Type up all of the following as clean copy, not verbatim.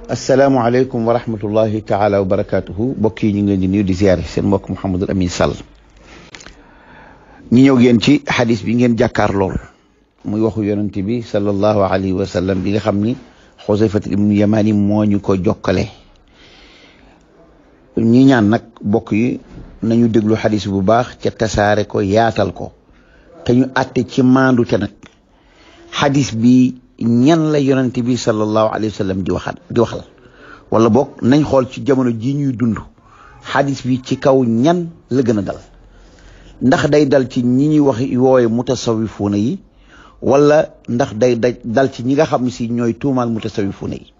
asalaamualeykum wa rahmatullahi taala wa barakatuhu mbokk yi ñu ngi leen di nuyu di ziare seen mbokk Mouhamadul Amin Sall ñi ñëw ngeen ci xadis bi ngeen jàkkaar lool muy waxu yonent bi sallallahu alayhi wa sallam bi nga xam ni Xusayfat ibnu Yamani moo ñu ko jokkale. ñi ñaan nag mbokk yi nañu déglu xadis bu baax ca tasaare ko yaatal ko te ñu àtte ci maandu te nag xadis bi ñan la yonent bi sallallahu alayhi wa sallam di waxal wala boog nañ xool ci jamono ji ñuy dund xadis bi ci kaw ñan la gën a dal ndax day dal ci ñi ñuy wax woowe mutasawifuuna yi wala ndax day dal ci ñi nga xam si ñooy tuumaal mutasawifuuna yi.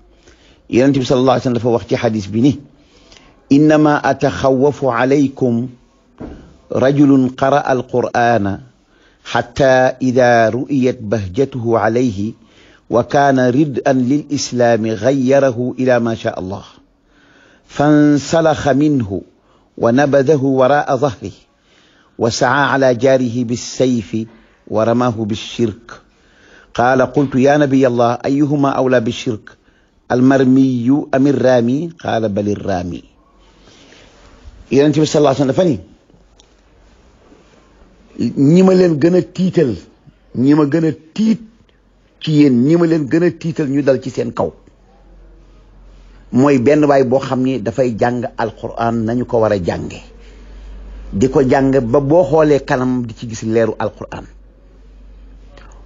yonent bi sallallahu alayhi wa sallam dafa wax ci xadis bi ni innama ataxawafu alaykum rajulun qara'a alqur'ana xatta ida ru'iyat bahjatuhu alayhi wa kaana rid'an lil islaami gayyarahu ila ma shaa allah fansalaxa minhu wa nabadahu waraa dahrihi wa sa'a ala jaarihi bissayfi wa ramaahu bishirk qaala qultu ya nabiy allah ayyuhuma awlaa bishirk almarmiyu am irraami qaala bal irraami. Yonent bi sallallahu alayhi wa sallam dafa ni ñi ma leen gën a tiital ñi ma gën a tiit ci yéen ñi ma leen gën a tiital ñu dal ci seen kaw mooy benn waay boo xam ni dafay jàng alquran nañu ko war a jànge di ko jàng ba boo xoolee kanam di ci gis leeru alquran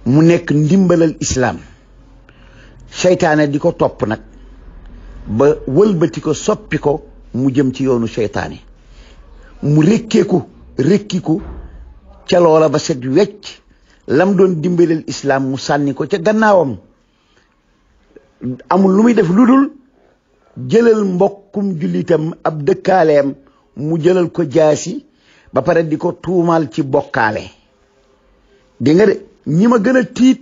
mu nekk ndimbalal islaam seytaane di ko topp nag ba wëlbati ko soppi ko mu jëm ci yoonu seytaane mu rekkiku ca loola ba set wecc lam doon dimbalal islaam mu sànni ko ca gannaawam amul lu muy def lu dul jëlal mbokkum jullitam ab dëkkaaleem mu jëlal ko jaasi ba pare di ko tuumaal ci bokkaale. dégg nga de ñi ma gën a tiit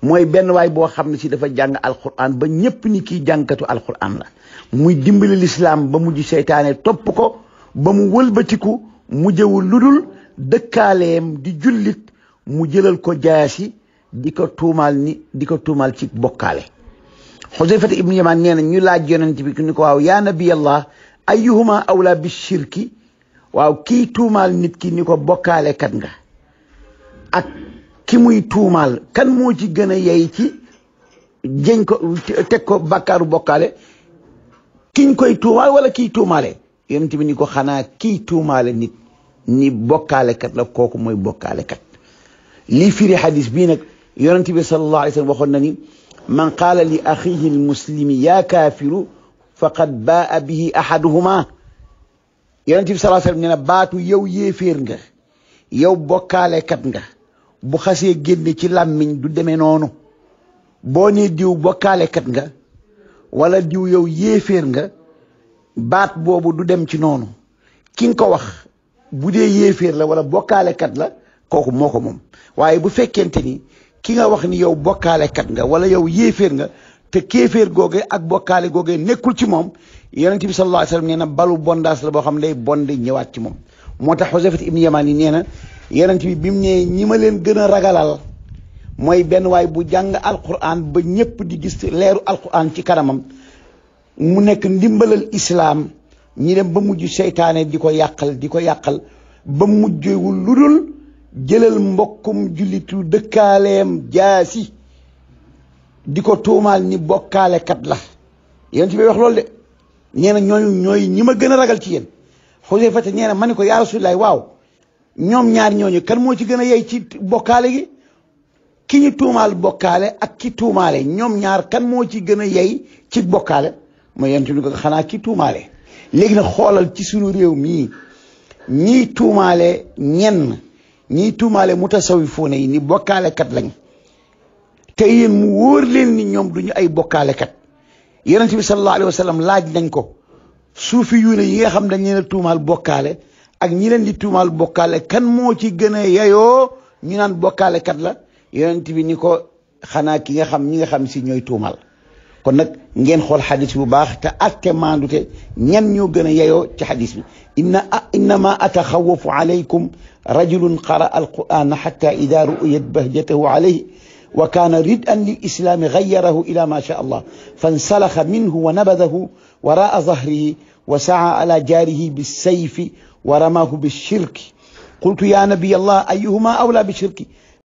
mooy benn waay boo xam ne si dafa jàng alquran ba ñépp ni kii jàngkatu alquran la muy dimbali lislaam ba mujj seytaane topp ko ba mu wëlbatiku mu jëwul lu dul dëkkaaleem di jullit mu jëlal ko jaasi di ko tuumaal ci bokkaale. Xusayfata ibnu Yamaan nee na ñu laaj yonent bi ni ko waaw yaa nabiyallah ayyuhuma awla bi shirki waaw kii tuumaal nit ki ni ko bokkaale kat nga ak ki muy tuumaal kan moo ci gën a yey ci jëñ ko teg ko bàkkaaru bokkaale kiñ koy tuumaal wala kii tuumaale. yonent bi ni ko xanaa kii tuumaale nit ni bokkaale kat la kooku mooy bokkaale kat. lii firi xadis bii nag yonent bi sallallahu alayhi wa sallam waxoon na ni man qaala li axihi almuslimi yaa kaafiru faqad baa bihi ahaduhuma. yonent bi sallallahu alayhi wa sallam nee na baatu yow yéeféer nga yow bokkaale kat nga bu xasee génne ci làmmiñ du demee noonu boo nee diw bokkaale kat nga wala diw yow yéeféer nga baat boobu du dem ci noonu ki nga ko wax bu dee yéeféer la wala bokkaale kat la kooku moo ko moom. waaye bu fekkente ni ki nga wax ni yow bokkaale kat nga wala yow yéeféer nga te kéeféer googe ak bokkaale googe nekkul ci moom yonent bi sallallahu alayhi wa sallam nee na balu bondaas la boo xam ne day bonde ñëwaat ci moom. moo tax Xusayfat ibnu Yamaan yi nee na yonent bi bi mu nee ñi ma leen gën a ragalal mooy benn waay bu jàng alquran ba ñëpp di gis leeru alquran ci kanamam mu nekk ndimbalal islaam ñi dem ba mujj seytaane di ko yàqal ba mujjewul lu dul jëlal mbokkum jullitu dëkkaaleem jaasi di ko tuumaal ni bokkaale kat la. yonent bi wax loolu de nee na ñooy ñi ma gën a ragal ci yéen. Xusayfa nee na ma ne ko yaa Rasulullaah waaw ñoom ñaar ñooñu kan moo ci gën a yey ci bokkaale gi ki ñu tuumaal bokkaale ak ki tuumaale ñoom ñaar kan moo ci gën a yey ci bokkaale mooy yonent bi ko xanaa ki tuumaale. léegi nag xoolal ci sunu réew mii ñiy tuumaale mutasawifuuna yi ni bokkaale kat lañ te yéen mu wóor leen ni ñoom duñu ay bokkaale kat. yonent bi sallallahu alayhi wa sallam laaj nañ ko suufi yu ne yi nga xam dañ leen a tuumaal bokkaale ak ñi leen di tuumaal bokkaale kan moo ci gën a yeyoo ñu naan bokkaale kat la. yonent bi ni ko xanaa ñi nga xam si ñooy tuumaal. kon nag ngeen xool xadis bu baax te atte maandute ñan ñoo gën a yeyoo ci xadis bi. innama ataxawafu alaykum rajulun qara alqur'ana xatta ida ru'iyat bahjatahu alayhi وكان ردءا للإسلام غيره إلى ما شاء الله فانسلخ منه ونبذه وراء ظهره وسعى على جاره بالسيف ورماه بالشرك. قلت يا نبي الله أيهما أولى بالشرك؟